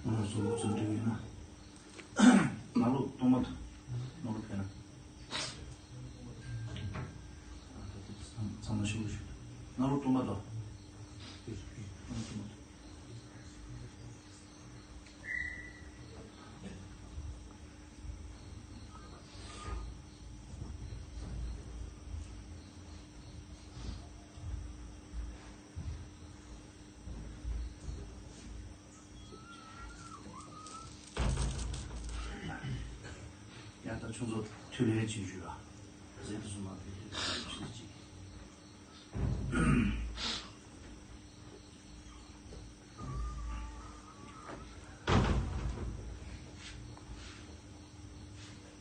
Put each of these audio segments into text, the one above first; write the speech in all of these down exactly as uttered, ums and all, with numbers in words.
ང་ཚོ་ཚོ་འབྲེལ་ཡོད་ན། ནང་ལོགས་གཏོང་མ་ཐུབ། ནང་ལོགས་ཕེབས་ན། ཚང་མ་ཤོག་ཤོག་ནང་ལོགས་གཏོང་མ་ཐུབ། ཡ་ད་ཆུང་ཚོ་ཐུགས་ལས་ཅིག་ཞུ་ལ། ཟེར་དུ་སོང་མ་ཕེབས་ཆུ་ཅིག་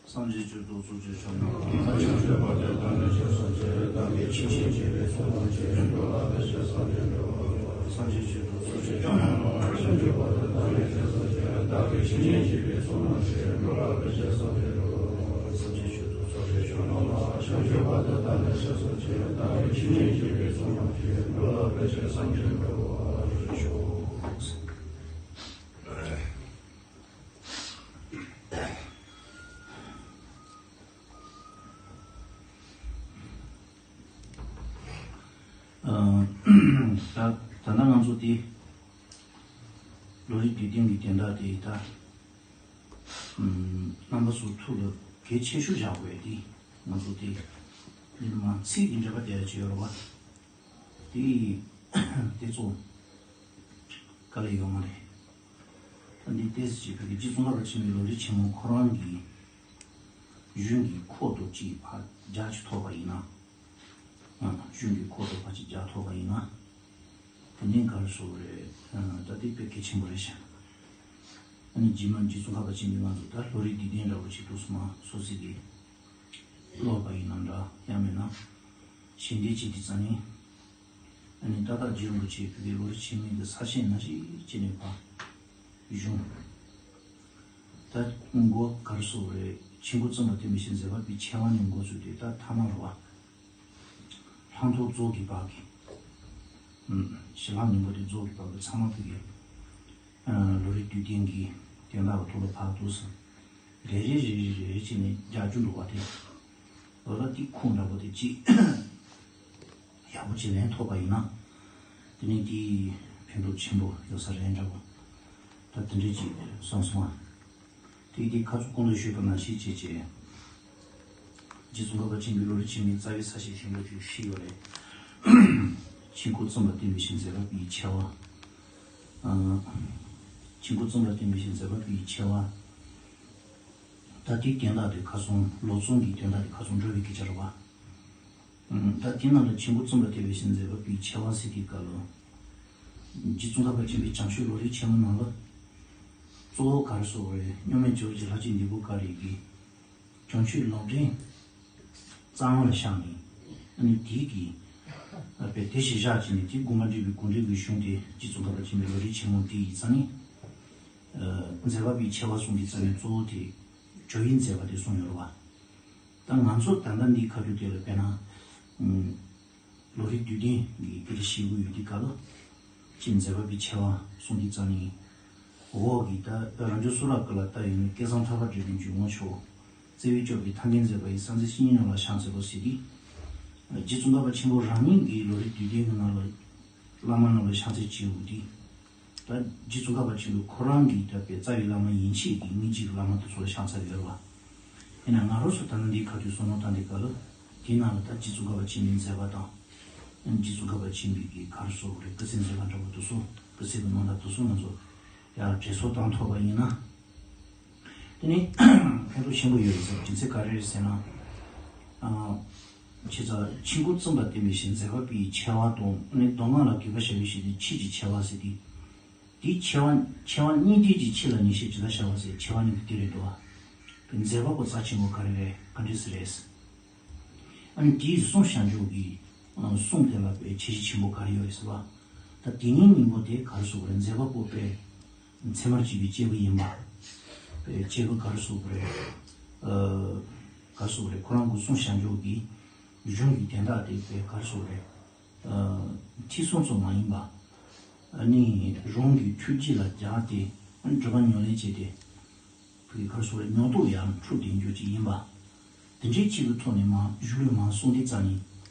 སངས་རྒྱས་ཆོས་སྐུ་ཚོགས་ཆེན་བྱོན་གནང་། བྱང་ཆུབ་སེམས་དཔའ་དེ་དག་ནི་ཞེས་སོགས་ཀྱི་བདག་གིས་ཇི་སྙེད་བགྱིས་པའི་ཚོགས་རྣམས་ཀྱིས་འགྲོ་ལ་ཕན་ཕྱིར་སངས་རྒྱས་འགྲོ། སངས་རྒྱས་ཆོས་སྐུ་ཚོགས་ཆེན་བྱོན་གནང་། བྱང་ཆུབ་སེམས་དཔའ་དེ་དག་ནི་ཞེས་སོགས་ཀྱི་བདག་གིས་ཇི་སྙེད་བགྱིས་པའི་ཚོགས་རྣམས་ཀྱིས་འགྲོ་ལ་ཕན་ཕྱིར་སངས་རྒྱས་འགྲོ། སངས་རྒྱས་ཆོས་སྐུ་ཚོགས་ཆེན་བྱོན་གནང་། བྱང་ཆུབ་སེམས་དཔའ་དེ་དག་ནི་ཞེས་སོགས་ཀྱི་བདག་གིས་ཇི་སྙེད་བགྱིས་པའི་ཚོགས་རྣམས་ཀྱིས་འགྲོ་ལ་ཕན་ཕྱིར་སངས་རྒྱས་འགྲོ། ཨ། ད་ད་ལྟ་ང་ཚོ་དེ་ལོ་རེའི་དུས་སྟོན་གྱི་དོན་དག་དེ་ད་ཨམ་རྣམ་པ་ཚོའི་ཐུགས་ལ་གལ་ཆེ་ཤོས་བཞག་དགོས་དེ་ང་ཚོ་དེ་ཡིན་མ་ཚིག་གི་འབྲེལ་པ་དེ་ཡང་ཅིག་ཡོད་རེད་བ། དེ་དེ་ཚོ་དཀའ་ལས་ཡོད་མ་རེད། ད་འདི་ཏོག་ཙམ་ཅིག་བོད་ཀྱི་རྗེ་ཙོང་ཁ་པ་ཆེན་པོའི་ལོ་རྒྱུས་ཆེན་མོ་ཁོ་རང་གི་གཞུང་གི་ཁོག་ཏུ་ཅིག་ཕར་རྒྱག་ཅིག་ཐོགས་པ་ཡིན་ན། ཨ། གཞུང་གི་ཁོག་ཏུ་ཕར་ཅིག་རྒྱག་ཐོགས་པ་ཡིན་ན། དེ་ནས་ག་རེ་ཟེར་དགོས་རེད། ཨ། ད་དེ་དཔེ་གལ་ཆེན་པོ་རེད་ཤག་ཨ་ནི་རྗེས་མ་རྗེ་ཙོང་ཁ་པ་ཆེན་པོས་ང་ཚོ་ད་ལོ་རེའི་དུས་སྟོན་འདྲ་པོ་ཅིག་འདུག་སེ་མར་སོ་སོ་གི་ཀློག་པ་ཡིན་ན་འདྲ། ཡང་མིན་ན་ཞལ་འདེབས་བྱེད་དུས་ཙམ་ནས། ཨ་ནི་ཏག་ཏག་རྗེ་རིན་པོ་ཆེ་བོད་ཀྱི་ལོ་རྒྱུས་ཆེན་མོའི་གི་གསར་བཤད་ནང་བཞིན་བྱས་ནས་ཕར་གཞུང་། ད་མགོ་ག་རེ་ཟེར་དགོས་རེད། ཆོས་འཁོར་བཙུན་པ་བསྟན་པའི་ཞིང་མཛད་པ་པོའི་ཆེ་བ་ནས་འགོ་བཙུགས་ཏེ་ད་ཐ་མ་རེད་བ། ལྷག་མཐོང་རྫོགས་ཀྱི་བར་གྱི། ཨུམ། ཞི་ལྷག་ནུས་པ་དེ་རྫོགས་ཀྱི་བར་གྱི་ཚང་མ་བོད་ཀྱི། ཨ། ལོ་རེའི་དུས་སྟོན་གྱི་དོན་དག་གི་ཐོག་ལ་ཕར་འདུག་སེ། རེ་རེ་རེ་རེ་རེ་རེ་བྱས་ནས་རྒྱག་རྒྱུ་འདུག་བ་དེ། ལོ་ལ་དེ་ཁུངས་འདྲ་པོ་དེ་གཅིག་ཡག་པོ་ཅིག་ལེན་ཐུབ་པ་ཡིན་ན། དེ་ནས་དེའི་ཕན་ཐོགས་ཆེན་པོ་ཡོད་ས་རེད་འདྲ་པོ། ད་དེ་འདྲ་ཅིག་སོང་སོང་ཨ། དེ་དེ་ཁ་ཚུགས་གོང་དུ་ཞུས་པ་ནང་བཞིན་བྱས་བྱས། རྗེ་ཙོང་ཁ་པ་ཆེན་པོའི་ལོ་རྒྱུས་ཆེན་མོའི་རྩ་བའི་ས་བཤད་ཆེན་པོ་དེ་བཞི་ཡོད་རེད། ཆོས་འཁོར་བཙུན་པ་བསྟན་པའི་ཞིང་མཛད་པ་པོའི་ཆེ་བ། ཨ། ཆོས་འཁོར་བཙུན་པ་བསྟན་པའི་ཞིང་མཛད་པ་པོའི་ཆེ་བ། ད་དེའི་དོན་དག་དེ་ཁ་སང་ལོ་ཙཱ་གི་དོན་དག་དེ་ཁ་སང་འགྲོ་བའི་སྐད་ཆ་རེད་བ། ཨ། ད་དེ་ནང་ལ་ཆོས་འཁོར་བཙུན་པ་བསྟན་པའི་ཞིང་མཛད་པ་པོའི་ཆེ་བ་ཟེར་དེའི་སྐབས་ལ། རྗེ་ཙོང་ཁ་པ་ཆེན་པོའི་བྱམས་ཆོས་ལོ་རྒྱུས་ཆེན་མོ་ནང་ལ། གཙོ་བོ་ག་རེ་ཟེར་དགོས་རེད། གཉུག་མའི་རྒྱལ་པོ་རྗེ་ལྷ་རྗེ་འདི་པོ་ཀ་རེ་གི། བྱང་ཆུབ་ལམ་འདྲེན་རྩ་བ་ལ་བཞག་ནས། ཨ་ནི་དེའི་གི། ཨ། དཔེ་དེ་གཞི་བཞག་བྱས་ནས་དེའི་དགོངས་པ་འགྲེལ་བའི་དགོངས་འགྲེལ་གྱི་གཞུང་དེ་རྗེ་ཙོང་ཁ་པ་ཆེན་པོའི་ལོ་རྒྱུས་ཆེན་མོ་དེ་ཡིན་ཙང་ནི། ཨ། མཛད་པ་པོའི་ཆེ་བ་གསུངས་དུས་ཙམ་ནས་གཙོ་བོ་དེ་ཇོ་ཡི་མཛད་པ་དེ་གསུངས་ཡོད་རེད་བ། ད་ང་ཚོ་ད་ལྟ་འདིའི་ཁ་ཐུག་དེ་ལ་དཔེར་ན། ཨ། ལོ་རེའི་དུས་སྟོན་གྱི་སྐད་ཆ་བཤད་ཀྱི་ཡོད་དུས་སྐབས་ལ། ཅིག་མཛད་པ་པོའི་ཆེ་བ་གསུངས་དུས་ཙམ་ནས། འོག་གི་ད་རང་བྱུང་གསུང་རབ་ཀྱི་ལ་ལྟ་ཡོད་ན། སྐལ་བཟང་ཐར་པ་འབྲི་གུང་འཇུག་ངོགས་མཆོག་རྩེ་བའི་སྐྱོབ་ཀྱི་ཐར་མཁན་མཛད་པ་ཡི། གསང་མཛེས་བཤེས་གཉེན་རྣམས་ལ་ཕྱག་འཚལ་ལོ་ཟེར་ཏེ། རྗེ་ཙོང་ཁ་པ་ཆེན་པོ་རང་ཉིད་ཀྱིས་ལོ་རེའི་དུས་སྟོན་གྱི་ནང་ལ་བླ་མ་རྣམས་ལ་ཕྱག་འཚལ་བྱེད་དགོས་ཏེ། ད་རྗེ་ཙོང་ཁ་པ་ཆེན་པོ་ཁོ་རང་གི་ད་དཔེ་རྩ་བའི་བླ་མ་ཡན་ཆད་ཀྱི་སྙིང་རྗེ་གི་བླ་མ་དེ་ཚོ་ལ་ཕྱག་འཚལ་ཡོད་རེད་བ། ཡིན་ན་ང་རང་ཚོ་ད་ནི་འདིའི་ཁ་ཐུག་བསམ་བློ་བཏང་དུས་སྐབས་ལ། དེའི་ནང་ལ་ད་རྗེ་ཙོང་ཁ་པ་ཆེན་པོའི་མཛད་པ་དང་། རྗེ་ཙོང་ཁ་པ་ཆེན་པོའི་གི་ག་རེ་ཟེར་དགོས་རེད། སྐུ་ཚེའི་མཛད་པ་འདྲ་པོ་དེ་ཚོ། སྐུ་ཚེ་གི་རྣམ་ཐར་དེ་ཚོ་ང་ཚོ་ཡར་དྲན་གསོ་བཏང་ཐུབ་པ་ཡིན་ན། དེ་ནི་ཕན་ཐོགས་ཆེན་པོ་ཡོད་རེད་ཟེར། རྒྱུ་མཚན་ག་རེ་རེད་ཟེར་ན། ཨ། ཆེ་ས་ཆོས་འཁོར་བཙུན་པ་བསྟན་པའི་ཞིང་མཛད་པ་པོའི་ཆེ་བ་དང་། ཨ་ནི་མདོ་སྔགས་ལ་དགོས་པ་བཤད་པའི་ཞིང་དེ་ཆོས་ཀྱི་ཆེ་བ་ཟེར་ཏེ། དེའི་ཆེ་བ་ཆེ་བ་གཉིས་ལྡན་གྱི་ཆོས་ལ་ངེས་ཤེས་ཇི་ལྟར་བྱ་བ་ཟེར། ཆེ་བ་གཉིས་དེ་རེད་འདུག་བ། མཛད་པ་པོ་རྩ་ཆེན་པོ་ག་རེ་རེད། ག་འདྲས་སེ་རེད། ཨ་ནི་དེའི་གསུང་བྱང་ཆུབ་ཀྱི་གསུང་དེ་ལ་དཔེ་ཁྱད་ཆོས་ཆེན་པོ་ག་རེ་ཡོད་རེད་ཟེར་བ། ད་དེ་གཉིས་སྙིང་པོ་དེ་ག་རེ་ཟེར་དགོས་རེད། མཛད་པ་པོ་དཔེ་མཚན་མར་བརྗོད་པའི་སྐྱེས་བུ་ཡིན་པ། དཔེ་སྐྱེས་བུ་ག་རེ་ཟེར་དགོས་རེད། ཨ། ག་རེ་ཟེར་དགོས་རེད། ཁོ་རང་གི་གསུང་བྱང་ཆུབ་ཀྱི་གཞུང་གི་དོན་དག་དེ་དཔེ་ག་རེ་ཟེར་དགོས་རེད། ཨ། ཁྲིད་གསུང་ཙམ་མ་ཡིན་པ། ཨ་ནི་རང་གི་ཐུགས་རྗེ་ལ་སྦྱར་ཏེ། སྒྲུབ་པ་ཉམས་ལེན་བྱས་ཏེ། བོད་ཀྱི་ག་རེ་ཟེར་དགོས་རེད། མྱོང་རྟོགས་ཡར་འཕྲོ་དེ་འགྱུར་གྱི་ཡིན་པ། དེ་འདྲའི་ཆེད་དུ་ཐོག་ནས་མར་གཞུང་ལུགས་མར་གསུངས་དེ་རྩ་ནས།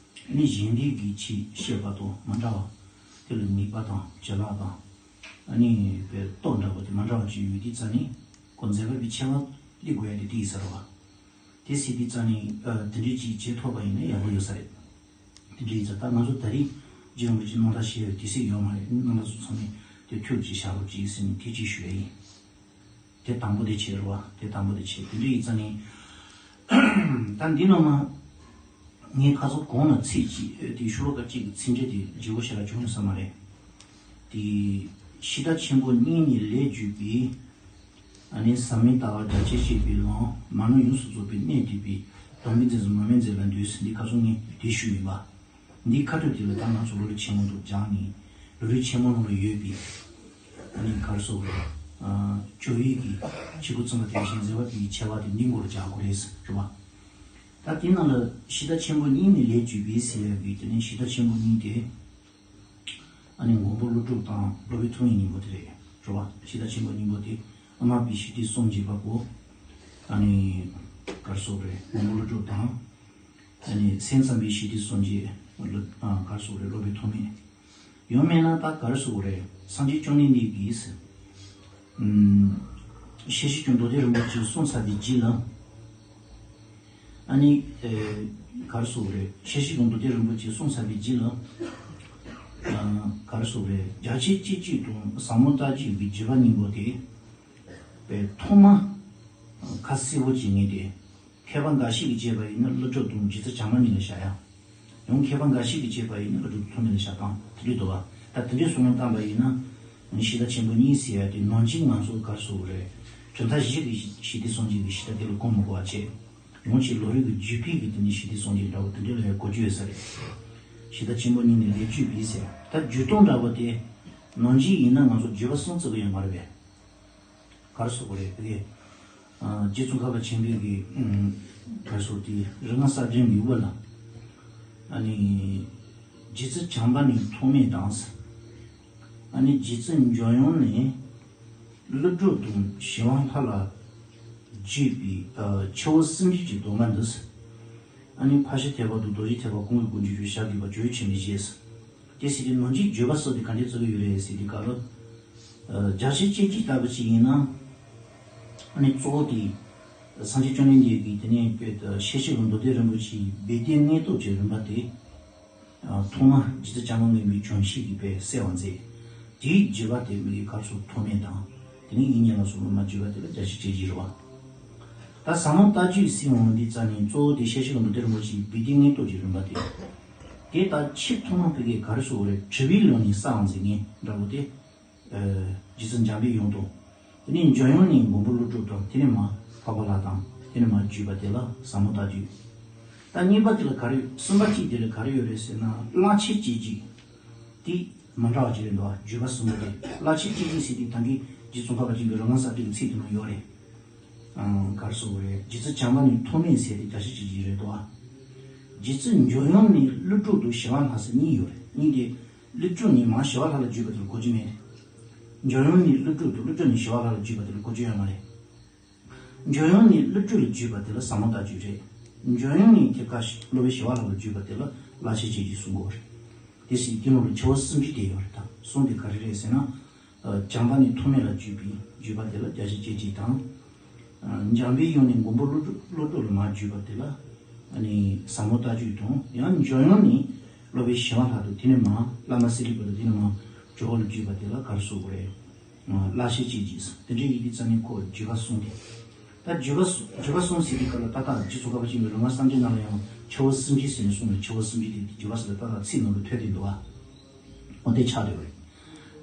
ཨ་ནི་གཞན་སྡེ་གི་ཆེད་བཤད་པ་དང་མ་འདྲ་བ། དེ་ལ་ངེས་པ་དང་བྱིན་རླབས་དང་། ཨ་ནི་བོད་རྟོགས་འདྲ་བ་དེ་མ་འདྲ་བ་ཅིག་ཡོད་དེ་རྩ་ནས། ཁོ་མཛད་པ་པའི་ཆེ་བ་སླེབས་དགོས་ཡ་དེ་དེ་ཡིན་ས་རེད་བ། དེ་སྲིད་དེ་རྩ་ནས་ཨ་དེ་འདྲའི་ཅིག་བྱེད་ཐུབ་པ་ཡིན་ན་ཡག་པོ་ཡོད་ས་རེད། དེ་འདྲའི་ཡིན་ཙང་ད་ང་ཚོ་ད་རེས་རྗེ་རིན་པོ་ཆེ་རྣམ་ཐར་ཞེས་པའི་དེ་སྲིད་ཡོད་མ་རེད། རྣམ་ཐར་ཚོ་ཚང་མས་དེ་ཁྱོད་ཀྱིས་བཞག་རོགས་གྱིས་ཟེར་ནས་དེ་ཅིག་ཞུ་ཡ་ཡིན། དེ་དང་པོ་དེ་བྱས་རེད་བ། དེ་དང་པོ་དེ་བྱས། དེ་འདྲའི་ཡིན་ཙང་ནི། ད་འདི་ནང་མ། ངས་ཁ་སང་གོང་ལ་ཚིག་གཅིག་དེ་ཤོ་ལོ་ཀ་གཅིག་གི་ཚིག་འགྲེལ་དེ་བརྗེ་པོ་ཞེ་དྲག་བྱུང་ཡོད་ས་མ་རེད། དེ། ཤིང་རྟ་ཆེན་པོ་གཉིས་ནི་ལས་བརྒྱུད་པའི། ཨ་ནི་ཟབ་མོའི་ལྟ་བ་རྒྱ་ཆེར་བཤད་པའི་ལམ་མ་ནུ་ཡོངས་སུ་རྫོགས་པའི་གནད་བསྡུས་པའི་དམ་པའི་མཛད་ཟུར་མར་མེ་མཛད་ལ་འདུད་ཟེར། འདི་ཁ་སང་ངས་དེ་ཞུས་ཡིན་པ། འདིའི་ཁ་ཐུག་དེ་ལ་ད་ང་ཚོ་ལོ་རྒྱུས་ཆེན་མོ་འདུག་སྦྱངས་ནས། ལོ་རྒྱུས་ཆེན་མོ་ནང་ལ་ཡོད་པའི། ཨ་ནི་ག་རེ་ཟེར་དགོས་རེད། ཨ་ཇོ་བོའི་གི་ཆེ་དགུ་ཙམ་པ་དེ་བཞིན་མཛད་པ་དེའི་ཆེ་བ་དེ་འདི་མགོ་ལ་རྒྱག་དགོས་རེད་ཟེར་བ། ད་དེ་ནང་ལ་ཤིང་རྟ་ཆེན་པོ་གཉིས་ནི་ལས་བརྒྱུད་པའི་ཟེར་ཡ་གི་དེ་ནི་ཤིང་རྟ་ཆེན་པོ་གཉིས་དེ། ཨ་ནི་མགོན་པོ་ཀླུ་སྒྲུབ་དང་སློབ་དཔོན་ཐུབ་པའི་སྙིང་པོ་དེ་རེད། རེད་བ། ཤིང་རྟ་ཆེན་པོ་གཉིས་པོ་དེ། ཨ་མར་པའི་ཤེས་རིག་གསུམ་གྱི་བ་པོ། ཨ་ནི་ག་རེ་ཟེར་དགོས་རེད། མགོན་པོ་ཀླུ་སྒྲུབ་དང་། ཨ་ནི་སེམས་ཙམ་པའི་ཤེས་རིག་གསུམ་གྱི་སློབ། ཨ་ག་རེ་ཟེར་དགོས་རེད། སློབ་དཔོན་ཐུབ་པའི། ཡང་མིན་ན་ད་ག་རེ་ཟེར་དགོས་རེད། སངས་རྒྱས་བཅོམ་ལྡན་འདས་ཀྱིས། ཨུམ། ཤེར་ཕྱིན་གྱི་མདོ་སྡེ་རིན་པོ་ཆེ་གསུངས་ཚར་བའི་རྗེས་ལ། ཨ་ནི། ཨེ། ག་རེ་ཟེར་དགོས་རེད། ཤེར་ཕྱིན་གྱི་མདོ་སྡེ་རིན་པོ་ཆེ་གསུངས་ཚར་བའི་རྗེས་ལ། ཨ་ག་རེ་ཟེར་དགོས་རེད། རྒྱ་ཆེར་དཔྱད་བརྗོད་དང་ཟབ་མོ་ལྟ་བརྗོད་ཀྱི་བརྗོད་པ་གཉིས་པོ་དེ། པའི་ཐོག་མ། ཁ་གསལ་པོ་བྱེད་ངེས་ཏེ། མཁས་པ་འགའ་ཞིག་གིས་བྱས་པ་ཡིན་ན་ཀླུ་སྒྲུབ་དང་རྗེ་བཙུན་བྱམས་པ་གཉིས་ལ་བཞག་ཡ། ཡང་མཁས་པ་འགའ་ཞིག་གིས་བྱས་པ་ཡིན་ན་ཀླུ་སྒྲུབ་ཐོགས་མེད་ལ་བཞག་སྟངས་དེ་འདྲ་འདུག་བ། ད་དེ་འདྲའི་བསམ་བློ་བཏང་པ་ཡིན་ན། ཤིང་རྟ་ཆེན་པོ་གཉིས་ཟེར་ཡ་དེ་ནང་བཞིན་ང་ཚོ་ག་རེ་ཟེར་དགོས་རེད། གྲུབ་མཐའ་བཞི་གི་ཤེས་རིག་གསུམ་གྱི་ཤིང་རྟ་དེ་ལ་གོ་མི་དགོས་པ་བྱས། ཡང་ཅིག་ལོ་རྒྱུས་ཀྱི་བརྒྱུད་སྤེལ་གྱི་དེ་ནི་ཤེས་རིག་གསུམ་གྱི་འདྲ་བོ་དེ་འདྲ་ལ་ཡང་གོ་རྒྱུ་ཡོད་ས་རེད། ཤིང་རྟ་ཆེན་པོ་གཉིས་ནི་ལས་བརྒྱུད་པའི་ཟེར། ད་བརྒྱུད་སྟངས་འདྲ་བོ་དེ། ནང་བཞིན་ཡིན་ན་ང་ཚོ་བརྒྱུད་པ་གསུམ་བརྩི་གི་ཡོད་མ་རེད་པས། ག་རེ་ཟེར་དགོས་རེད། དེ་གས། ཨ་རྗེ་ཙོང་ཁ་པ་ཆེན་པོའི་གི། ཨུམ། ག་རེ་ཟེར་དེ་རིགས་ལྔ་གསལ་སྒྲོན་གྱི་དབུ་ལ། ཨ་ནི། རྗེ་བཙུན་བྱམས་པ་ནི་ཐོགས་མེད་དང་། ཨ་ནི་རྗེ་བཙུན་འཇམ་དབྱངས་ནི། ཀླུ་སྒྲུབ་དང་ཞི་བ་ལྷ་ལ་བརྒྱུད་པའི་ཨ་ཆུ་བོ་གསུམ་བརྒྱུད་ཀྱི་གདམས་ངག་འདི། ཨ་ནི་ཕར་ཕྱིན་ཐེག་པ་དང་རྡོ་རྗེ་ཐེག་པ་གང་གི་སྒོ་འབྱེད་ཞུ་བྱ་དགོས་པ་ཇོ་བོ་ཆེན་པོའི་ཞལ། དེ་ཟེར་དུས་ནང་བཞིན་བརྗོད་པ་སོགས་དེ་ག་འདྲས་བརྩི་གི་ཡོད་རེད་ཟེར་དུས་སྐབས་ལ། ཨ་རྒྱ་ཆེར་དཔྱད་བརྗོད་ལྟ་བུ་ཅིག་ཡིན་ན། ཨ་ནི་གཙོ་བོ་དེ། སངས་རྒྱས་བཅོམ་ལྡན་འདས་ཀྱིས་དེ་ནས་དཔེ་ཤེར་ཕྱིན་གྱི་མདོ་སྡེ་རིན་པོ་ཆེའི་སྦས་དོན་མངོན་རྟོགས་ཀྱི་རིམ་པ་དེ། ཨ་ཐོག་མ་རྗེ་བཙུན་བྱམས་པ་མངོན་པའི་བྱང་ཆུབ་ཀྱི་དཔལ་གསལ་བར་མཛད། དེའི་བརྒྱུད་པ་དེ་མི་ག་རེ་ཟེར་ཐོགས་མེད་དང་། དེ་ནས་དབྱིག་གཉེན་ལ་སོགས་པ་མར་བརྒྱུད་པ་དེ་ལ་རྒྱ་ཆེར་དཔྱད་བརྗོད་རེད་བ། ད་ཟབ་མོ་ལྟ་བརྒྱུད་ཟེར་འོང་དུས་རྩ་ནས་གཙོ་བོ་དེ་ཤེར་ཕྱིན་གྱི་མདོ་སྡེ་རིན་པོ་ཆེའི་སྦས་དོན་མངོན་རྟོགས་ཀྱི་རིམ་པ་དེ། དེ་ལྟར་ཆེས་ཐོག་མ་བོད་སྐད་ག་རེ་ཟེར་དགོས་རེད། གྲུབ་པའི་ལམ་ནས་གསལ་བར་མཛད་མཁན་འདྲ་བོ་དེ། ཨ་རྗེ་བཙུན་འཇམ་པའི་དབྱངས་དང་། དེ་ནས་འཇམ་དབྱངས་ནས་མགོན་པོ་ཀླུ་སྒྲུབ་དང་། དེ་ནས་མར་འཕགས་པ་ལྷ་དང་། དེ་ནས་མར་བརྒྱུད་པ་དེ་ལ་ཟབ་མོ་ལྟ་བརྒྱུད། ད་གཉིས་པ་དེ་ལ་ག་རེ། གསུམ་པ་གཅིག་དེ་ལ་ག་རེ་ཡོད་རེད་ཟེར་ན། རླབས་ཆེན་དཔྱད་བརྗོད། དེ་མི་འདྲ་བ་ཅིག་རེད་འདུག་བ། བརྒྱུད་པ་གསུམ་པོ་དེ། རླབས་ཆེན་དཔྱད་བརྗོད་ཟེར་དུས་ད་གིན་རྗེ་ཙོང་ཁ་པ་ཆེན་པོའི་རིགས་ལྔ་གསལ་སྒྲོན་གྱི་ཚིག་དེ་ནང་ཡོད་རེད། ཨང་། ག་རེ་ཟེར་དགོས་རེད། རྗེ་བཙུན་བྱམས་པ་ནི་ཐོགས་མེད་ཟེར་དེ་རྒྱ་ཆེར་དཔྱད་བརྗོད་རེད་འདུག་བ། རྗེ་བཙུན་འཇམ་དབྱངས་ནི་ཀླུ་སྒྲུབ་དང་ཞི་བ་ལྷ་ཟེར་གཉིས་ཡོད་རེད། གཉིས་དེ། ཀླུ་སྒྲུབ་ནས་མར་ཞི་བ་ལྷ་ལ་བརྒྱུད་པ་དེ་ལ་གོ་རྒྱུ་མེད། འཇམ་དབྱངས་ནས་ཀླུ་སྒྲུབ་དང་། ཀླུ་སྒྲུབ་ནས་ཞི་བ་ལྷ་ལ་བརྒྱུད་པ་དེ་ལ་གོ་རྒྱུ་ཡོད་མ་རེད། འཇམ་དབྱངས་ནས་ཀླུ་སྒྲུབ་ལ་བརྒྱུད་པ་དེ་ལ་ཟབ་མོ་ལྟ་བརྒྱུད་རེད། འཇམ་དབྱངས་ནས་དེ་ཁ་སློབ་དཔོན་ཞི་བ་ལྷ་ལ་བརྒྱུད་པ་དེ་ལ་རླབས་ཆེན་དཔྱད་བརྗོད་གསུང་གི་ཡོད་རེད། དེ་སྲིད་དེ་ནང་ལ་ཆུ་བོ་གསུམ་བརྒྱུད་དེ་ཡོད་རེད། ད་གསུམ་དེ་ག་རེ་རེད་ཟེར་ན། ཨ་བྱམས་པ་ནི་ཐོགས་མེད་ལ་བརྒྱུད་པའི་བརྒྱུད་པ་དེ་ལ་རྒྱ་ཆེར་དཔྱད་བརྗོད་དང་། ཨ་འཇམ་པའི་དབྱངས་ནས་མགོན་པོ་ཀླུ་སྒྲུབ། ཀླུ་སྒྲུབ་ལ་མར་བརྒྱུད་པ་དེ་ལ་ཨ་ནི་ཟབ་མོ་ལྟ་བརྒྱུད་དང་། ཡང་འཇམ་དབྱངས་ནས་སློབ་དཔོན་ཞི་བ་ལྷ་དང་། དེ་ནས་མར་བླ་མ་སེ་ར་པི་ཏ། དེ་ནས་མར་ཇོ་བོ་ལ་བརྒྱུད་པ་དེ་ལ་ག་རེ་ཟེར་དགོས་རེད། ཨ་རླབས་ཆེན་དཔྱད་བརྗོད་ཟེར། དེ་འདྲའི་ཡི་གེ་རྩ་ནས་ཁོ་བརྒྱུད་པ་གསུམ་དེ། ད་བརྒྱུད་པ་གསུམ། བརྒྱུད་པ་གསུམ་ཟེར་དུས་སྐབས་ལ་ད་ལྟ་རྗེ་ཙོང་ཁ་པ་ཆེན་པོའི་རིགས་ལྔ་གསལ་སྒྲོན་ནང་ལ་ཡང་ཆུ་བོ་གསུམ་བརྒྱུད་ཟེར་ནས་གསུངས་ནས། ཆུ་བོ་གསུམ་བརྒྱུད་དེ་བརྒྱུད་པ་ཟེར་ལ་ད་ལྟ་ཚིག་ནང་དུ་ཐོན་བསྡད་འདུག་བ། འོ་དེ་ཆགས་བསྡད་པ་རེད།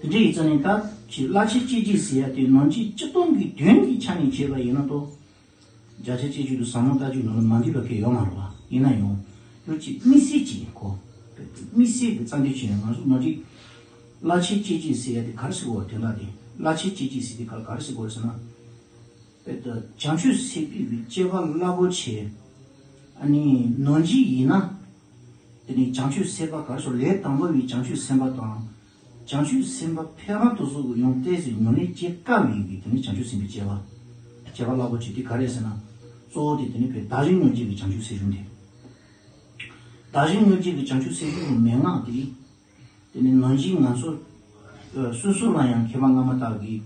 དེ་འདྲ་ཡིན་ཙང་ནས་ད་ཅིག་རླབས་ཆེན་དཔྱད་བརྗོད་ཟེར་ཡ་དེ་ནང་བཞིན་སྤྱིར་བཏང་གི་དོན་གྱི་ཆ་ནས་བྱས་པ་ཡིན་ན་ཏོ། རྒྱ་ཆེར་དཔྱད་བརྗོད་དང་ཟབ་མོ་ལྟ་བརྒྱུད་ནང་ལ་མ་འདུས་པ་གང་ཡང་ཡོད་མ་རེད་བ། ཡིན་ན་ཡང་། ཡོད་ཅིག་དམིགས་བསལ་གྱི་ཁོ། དམིགས་བསལ་གྱི་རྩ་འདོད་བྱས་ནས་ང་ཚོ་ནང་བཞིན། རླབས་ཆེན་དཔྱད་བརྗོད་ཟེར་ཡ་དེ་ག་རེ་ཟེར་དགོས་རེད། དོན་དག་དེ། རླབས་ཆེན་དཔྱད་བརྗོད་ཟེར་དུས་ག་ག་རེ་ཟེར་དགོས་རེད་ཟེར་ན། དཔེར་ན་བྱང་ཆུབ་སེམས་དཔའི་སྤྱོད་པ་རླབས་པོ་ཆེ། ཨ་ནི་ནང་བཞིན་ཡིན་ན། དེ་ནི་བྱང་ཆུབ་སེམས་དཔའ་ག་རེ་ཟེར། ལས་དང་པོ་བའི་བྱང་ཆུབ་སེམས་དཔའ་དང་། བྱང་ཆུབ་སེམས་དཔའ་ཕལ་པ་དེ་ཚོ་གི་ཡང་ཏོག་ཙམ་ཉམས་ལེན་བྱེད་དཀའ་བའི་གི་དེ་ནི་བྱང་ཆུབ་སེམས་དཔའི་སྤྱད་པ། སྤྱད་པ་རླབས་པོ་ཆེ་དེ་ག་རེ་ཟེར་ན། གཙོ་བོ་དེ་དེ་ནི་བདག་གཞན་མྱོང་བྱེད་ཀྱི་བྱང་ཆུབ་སེམས་བྱུང་དེ། བདག་གཞན་མྱོང་བྱེད་ཀྱི་བྱང་ཆུབ་སེམས་བྱུང་གི་མན་ངག་དེ། དེ་ནི་ནང་བཞིན་ང་ཚོ་ཨ་སོ་སོ་ལ་ཡང་མཁས་པ་སྔ་མ་དག་གིས་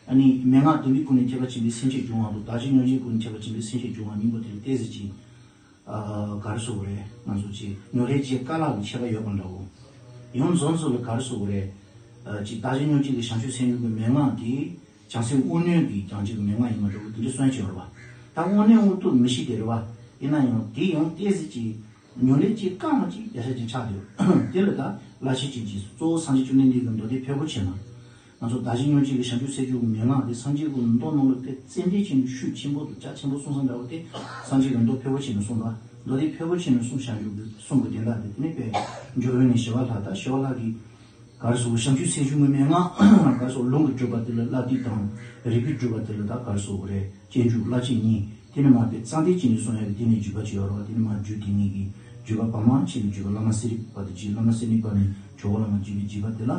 ཨ་ནི་མན་ངག་བདུན་པའི་སྒོ་ནས་ཐེག་པ་ཆེན་པོའི་སེམས་བསྐྱེད་སྦྱོང་བ་དང་བདག་གཞན་མྱོང་བྱེད་སྒོ་ནས་ཐེག་པ་ཆེན་པོའི་སེམས་བསྐྱེད་སྦྱོང་བ་གཉིས་པོ་དེ་ལ་ཏོག་ཙམ་ཅིག་ཨ་ག་རེ་ཟེར་དགོས་རེད། ང་ཚོ་ཅིག་ཉམས་ལེན་བྱེད་དཀའ་ལས་ཀྱི་ཁྱད་པར་ཡོད་པ་འདྲ་བོ། ཡང་རྫོགས་ཚོ་ལ་ག་རེ་ཟེར་དགོས་རེད། ཨ་ཅིག་བདག་གཞན་མྱོང་བྱེད་ཀྱི་བྱང་ཆུབ་སེམས་བྱུང་གི་མན་ངག་དེ། བྱང་སེམས་དབང་རྣོན་གྱི་བྱང་ཆུབ་ཀྱི་མན་ངག་ཡིན་པ་འདྲ་བོ་དེ་འདྲ་གསུངས་ཡ་ཅིག་ཡོད་རེད་པ། ད་དབང་རྣོན་དབང་སྟོབས་མི་ཤེས་དེ་རེད་པ། ཡིན་ན་ཡང་དེ་ཡང་ཏོག་ཙམ་ཅིག་ཉམས་ལེན་བྱེད་དཀའ་མོ་ཅིག་བརྒྱ་ཆ་ཅིག་ཆགས་འདུག་དེ་ལ་ད་བླ་ཆེན་གཅིག་གིས་གཙོ་བོ་སངས་རྒྱས་བཅོམ་ལྡན་འདས་ཀྱི་མདོ་སྡེ་ཕལ་པོ་ཆེ་ན། ང་ཚོ་བདག་གཞན་མྱོང་བྱེད་ཀྱི་བྱང་ཆུབ་སེམས་བྱུང་གི་མན་ངག་དེ་སངས་རྒྱས་ཀྱི་མདོ་ནང་ལ་དཔེ་ཙན་དན་ཅན་ཤུགས་ཆེན་པོ་དང་རྒྱ་ཆེན་པོ་གསུངས་ས་འདྲ་བོ་དེ་སངས་རྒྱས་ཀྱི་མདོ་ཕལ་པོ་ཆེ་ནས་གསུངས་པ། མདོ་སྡེ་ཕལ་པོ་ཆེ་ནས་གསུངས་བཞག་རྒྱུ་གི་གསུང་གི་དོན་དག་དེ་དེ་ནི་དཔེ་འབྱོར་བའི་གནས་ཞི་བ་ལྷ་དང་ཞི་བ་ལྷ་གི་ག་རེ་ཟེར་བྱང་ཆུབ་སེམས་བྱུང་གི་མན་ངག་ག་རེ་ཟེར་ལུང་གི་སྒྲུབ་པ་དེ་ལ་བསླབ་བཏུས་དང་རིགས་པའི་སྒྲུབ་པ་དེ་ལ་ད་ག་རེ་ཟེར་དགོས་རེད། སྤྱོད་འཇུག་བླ་སྤྱོད་གཉིས་དེ་ནི་མ་དཔེ་ཙམ་དེ་ཅི་ནས་གསུང་ཡག་གི་དེ་ནི་བརྒྱུད་པ་ཅིག་ཡོད་རེད་བ། དེ་ནི་མ་རྒྱུད་སྡེ་ལྔའི་གི་བརྒྱུད་པ་བར་མ་ཆེ་གི་བརྒྱུད་པ་བླ་མ་གསེར་རིའི་བར་དུ་བརྒྱུད། བླ་མ་གསེར་རིའི་བར་ནས་ཇོ་བོ་བླ་མ་བརྒྱུད་པའི་བརྒྱུད་པ་དེ་ལ་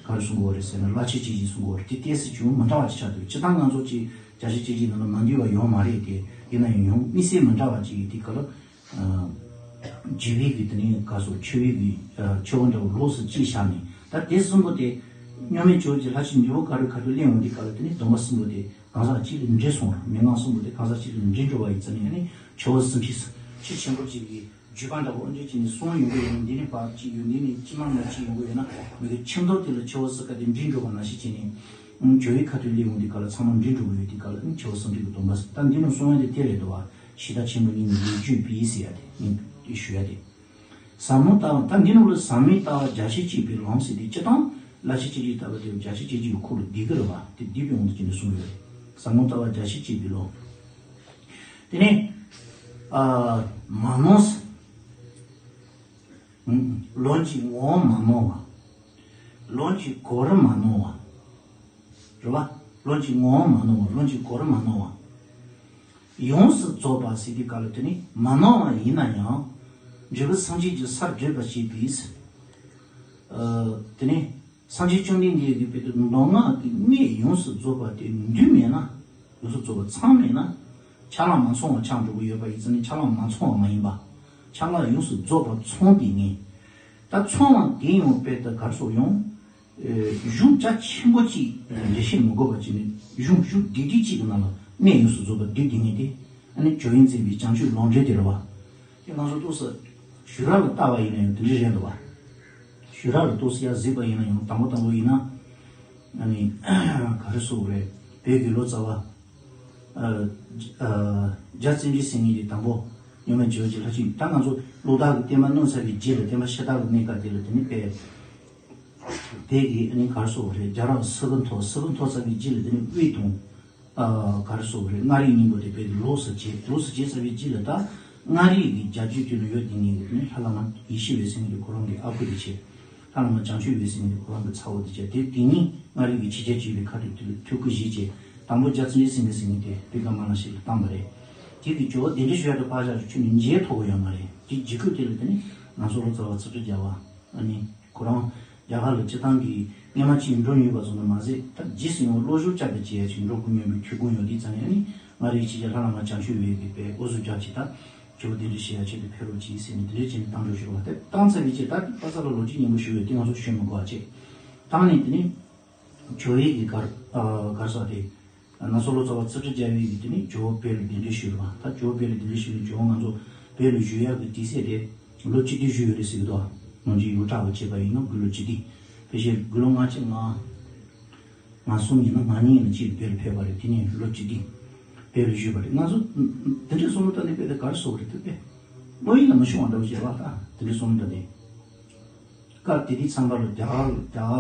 ག་རེ་གསུང་དགོས་རེད་ཟེར་ན་བླ་སྤྱོད་སྤྱོད་ཀྱི་གསུང་དགོས་རེད། དེ་ཏོག་ཙམ་ཅིག་མི་འདྲ་བ་ཅིག་ཆགས་འདུག་སྤྱིར་བཏང་ང་ཚོ་ཅིག་བརྒྱ་ཆ་བརྒྱད་ཅིག་ནང་ལ་མ་འདུས་པ་ཡོད་མ་རེད་དེ། ཡིན་ན་ཡང་ཡང་དམིགས་བསལ་མི་འདྲ་བ་ཅིག་ཡོད་དེ་ག་ལ། ཨ་རྒྱུད་པའི་གི་དེ་ནས་ག་རེ་ཟེར་ཆོས་པའི་གི་ཨ་ཆོས་པ་འདྲ་བོ་ལོགས་སུ་བཅད་བཞག་ནས་ད་དེ་གསུམ་པོ་དེ་མཉམ་མེད་ཇོ་བོ་རྗེ་ལྷ་ཆེན་འདུས་པ་དཀར་པོའི་ཁ་ཐུག་གླེང་འོང་དུས་སྐབས་ལ་དེ་ནས་སྡོམ་པ་གསུམ་པོ་དེ་གང་ཟག་གཅིག་ལ་འདྲེས་སོང་བ། མན་ངག་གསུམ་པོ་དེ་གང་ཟག་གཅིག་ལ་འདྲེས་འགྲོ་བ་ཡིན་ཙང་ནས་ཨ་ནི་ཆོས་པ་གསུམ་ཆེ་ཆེ་ཆེན་པོ་གཅིག་གི་བརྒྱུད་པ་འདྲ་བོ་འདྲ་བྱས་ནས་གསུངས་ཡོང་གི་ཡོད་ན། འདི་ནས་ཕར་གཅིག་ཡོད། འདི་ནས་ཕྱི་མ་མ་གཅིག་ཡོང་གི་ཡོད་ན་མི་གི་ཁྱིམ་ཐོག་དེ་ལ་ཆོས་པ་གསུམ་ཀ་དེ་འདྲེས་འགྲོ་བ་ནང་བཞིན་བྱས་ནས་ཨ་ནི་ཇོ་བོའི་ཁ་ཐུག་གླེང་འོང་དུས་སྐབས་ལ་ཚང་མ་འདྲེས་འགྲོ་གི་ཡོད་དུས་སྐབས་ལ་ཨ་ནི་ཆོས་པ་གསུམ་ཆེ་གི་སྡོམ་པ་ད་འདི་ནས་གསུང་ཡ་དེ་དེ་རེད་འདུག་བ། ཤེས་རབ་ཆེན་པོ་གཉིས་ནི་ལས་རྒྱུ་པའི་ཟེར་ཡ་དེ་ཡིན་ཞུ་ཡ་དེ། ཟབ་མོ་ལྟ་བ་ད་འདི་ནང་ལ་ཟབ་མོའི་ལྟ་བ་རྒྱ་ཆེར་བསྐྱེད་པའི་ལམ་ཟེར་དེ་སྤྱིར་བཏང་བླ་ཆེན་སྤྱོད་བརྒྱད་ཀྱི་ལྟ་བ་དེ་རྒྱ་ཆེར་བསྐྱེད་བྱེད་ཀྱི་ཁོག་ལ་བསྡུས་ཀྱི་རེད་བ། དེ་བསྡུས་པའི་དབང་དུ་བྱས་ནས་གསུངས་ཡོད་རེད། ཟབ་མོའི་ལྟ་བ་རྒྱ་ཆེར་བསྐྱེད་པའི་ལམ། དེ་ནས་ཨ་མ་ནོར་ཟེར། ལམ་གྱི་ངོ་བོ་མ་ནོར་བ། ལམ་གྱི་གོ་རིམ་མ་ནོར་བ། རེད་བ། ལམ་གྱི་ངོ་བོ་མ་ནོར་བ། ལམ་གྱི་གོ་རིམ་མ་ནོར་བ། ཡོངས་སུ་རྫོགས་པ་ཟེར་དུས་སྐབས་ལ་དེ་ནི་མ་ནོར་བ་ཡིན་ན་ཡང་། འབྲས་བུ་སངས་རྒྱས་ཀྱི་སར་བགྲོད་པར་བྱེད་པའི། ཨ་དེ་ནི་སངས་རྒྱས་བཅོམ་ལྡན་འདས་ཀྱི་དཔེ་དེ་མདོ་སྔགས་ཀྱི་གནད་ཡོངས་སུ་རྫོགས་པ་དེ་འདུས་མེད་ན། ཡོངས་སུ་རྫོགས་པ་ཚང་མེད་ན། ཆགས་ལམ་མ་ཚང་བ་ཆགས་འགྲོ་གི་ཡོད་པ་ཡིན་ཙང་ནི་ཆགས་ལམ་མ་ཚང་བ་མ་ཡིན་པ། ཆགས་ལམ་ཡོངས་སུ་རྫོགས་པ་ཚང་བའི་ངེས། ད་ཚང་བ་དེ་ཡང་དཔེ་དེ་ག་རེ་ཟེར་ཡང་། གཞུང་རྒྱ་ཆེན་པོ་གཅིག་འགྲེལ་བཤད་མི་དགོས་པ་བྱས་ནས་གཞུང་གཞུང་འདི་འདྲ་གཅིག་གི་ནང་ལ་གནད་ཡོངས་སུ་རྫོགས་པ་བསྡུས་བསྡུས་ངེས་ཏེ། ཨ་ནི་ཇོ་བོས་མཛད་པའི་བྱང་ཆུབ་ལམ་འབྲས་དེ་རེད་བ། དེ་ང་ཚོ་ཏོག་ཙམ་ཞུ་རག་ལ་ལྟ་བ་ཡིན་ན་ཡང་དེ་འདྲ་རེད་འདུག་བ། ཞུ་རག་ལ་ཏོག་ཙམ་ཡར་གཟིགས་པ་ཡིན་ན་ཡང་དང་པོ་དང་པོ་ཡིན་ན། ཨ་ནི་ག་རེ་ཟེར་དགོས་རེད། བོད་ཀྱི་ལོ་ཙཱ་བ། ཨ་ཨ་རྒྱལ་བ་བརྩོན་འགྲུས་ཟེར་མཁན་གྱི་དང་པོ་མཉམ་མེད་ཇོ་བོ་རྗེ་ལྷ་ཆེན་ད་ང་ཚོ་ལོ་རྟགས་ཀྱི་བསྟན་པ་གནང་ཚར་བའི་རྗེས་ལ་བསྟན་པ་ཤ་སྟག་གི་གནས་སྐབས་དེ་ལ་དེ་ནི་དཔེ། དེ་གི་ཨ་ནི་ག་རེ་ཟེར་དགོས་རེད། རྒྱ་རབས་སི་ཏུ་ཐོག་སི་ཏུ་ཐོག་ཚར་བའི་རྗེས་ལ་དེ་ནི་དབུས་དང་། ཨ་ག་རེ་ཟེར་དགོས་རེད། མངའ་རིས་གཉིས་པོ་དེ་དཔེ་ལོགས་སུ་བྱས། ལོགས་སུ་བྱས་ཚར་བའི་རྗེས་ལ་ད་མངའ་རིས་ཀྱི་རྒྱལ་རྒྱུད་དེ་ལ་ཡོད་དེ་ནི་ལྷ་བླ་མ་ཡེ་ཤེས་འོད་ཟེར་མཁན་དེ་ཁོ་རང་གི་ཨ་ཁུ་དེ་བྱས། ལྷ་བླ་མ་བྱང་ཆུབ་འོད་ཟེར་མཁན་དེ་ཁོ་རང་གི་ཚ་བོ་དེ་བྱས། དེ་དེ་གཉིས་མངའ་རིས་ཀྱི་ཆོས་རྒྱལ་བྱས་པའི་ཁ་ཐུག་དེ་ལ་ཐུགས་ཁུར་བཞེས་བྱས། དང་པོ་རྒྱལ་བ་བརྩོན་འགྲུས་ཟེར་མཁན་ཟེར་མཁན་དེ་བོད་ཀྱི་མ་ལ་ཤེས་ལ་བཏང་བ་རེད། དེ་གི་ཇོ་བོ་གདན་འདྲེན་ཞུ་ཡག་ཏུ་ཕར་བཞག་ཆུ་ནི་མཇལ་ཐུབ་ཀྱི་ཡོད་མ་རེད། དེ་རྗེས་ཁུལ་དེ་ལ་དེ་ནི་ང་ཚོ་ལོ་ཙཱ་བ་ཚུལ་ཁྲིམས་རྒྱལ་བ། ཨ་ནི་ཁོ་རང་རྒྱ་གར་ལ་སྤྱིར་བཏང་གི་སྔས་མ་ཅིག་འགྲོ་མྱོང་བ་ཚོ་ནི་མ་ཟད། ད་རྗེས་སུ་ཡང་བློ་སྦྱོང་བསྐྱར་དུ་བྱེད་ཡ་ཅིག་འགྲོ་དགོས་སྙམ་པའི་ཁེ་ཕན་ཡོད་དུས་ཙང་ནས། ཨ་ནི་མངའ་རིས་ཆོས་རྒྱལ་ལྷ་བླ་མ་བྱང་ཆུབ་འོད་ཀྱིས་དཔེ་དབུ་བཟུང་རྒྱབ་ཅིག་ད་ཇོ་བོ་གདན་འདྲེན་ཞུ་ཡ་ཆེད་དུ་ཕེབས་རོགས་གྱིས་ཟེར་ནས་དེ་འདྲའི་བྱས་ནས་བཏང་འགྲོ་ཞུ་བ། དེ་བཏང་ཚར་བའི་རྗེས་ད་པ་ས་ལ་ལོ་རྒྱུས་སྙན་པོ་ཞུ་ཡོད་དེ་ང་ཚོ་ཞུ་མི་དགོས་པ་བྱས། བཏང་ནས་དེ་ནས་ཇོ་བོའི་གི་གར་ཨ་གར་ས་དེ། ང་ཚོ་ལོ་ཙཱ་བ་ཚུལ་ཁྲིམས་རྒྱལ་བའི་གི་དེ་ནི་ཇོ་བོ་བོད་ལ་གདན་འདྲེན་ཞུས་པ། ད་ཇོ་བོ་བོད་ལ་གདན་འདྲེན་ཞུས་ནས་ཇོ་བོ་ང་ཚོ་བོད་ལ་བཞུགས་ཡག་གི་དུས་ཚོད་དེ་ལོ་བཅུ་བདུན་བཞུགས་ཡོད་རེད་ཟེར་གི་འདུག་ནང་ཆོས་ཡོངས་གྲགས་པ་བྱས་པ་ཡིན་ན་དགུང་ལོ་བཅུ་བདུན། ཕལ་ཆེར་དགུང་ལོ་ལྔ་བཅུ་ང་ལྔ་གསུམ་ཡིན་ན་ལྔ་གཉིས་ཡིན་ན་གཅིག་བོད་ལ་ཕེབས་པ་རེད། དེ་ནས་ལོ་བཅུ་བདུན་བོད་ལ་བཞུགས་པ་རེད། ང་ཚོ་དེ་འདྲའི་བསམ་བློ་བཏང་ནས་བོད་དེ་ག་རེ་བཟོ་བ་རེད་འདུག་པས། བློ་ཡིད་ལ་མ་ཤོང་བ་འདྲ་བོ་བྱས་པ། ད་དེ་འདྲའི་བསམ་བློ་བཏང་ནས་སྐབས་དེ་དུས་ཙམ་པ་ལ་རྒྱ་གར་རྒྱ་གར།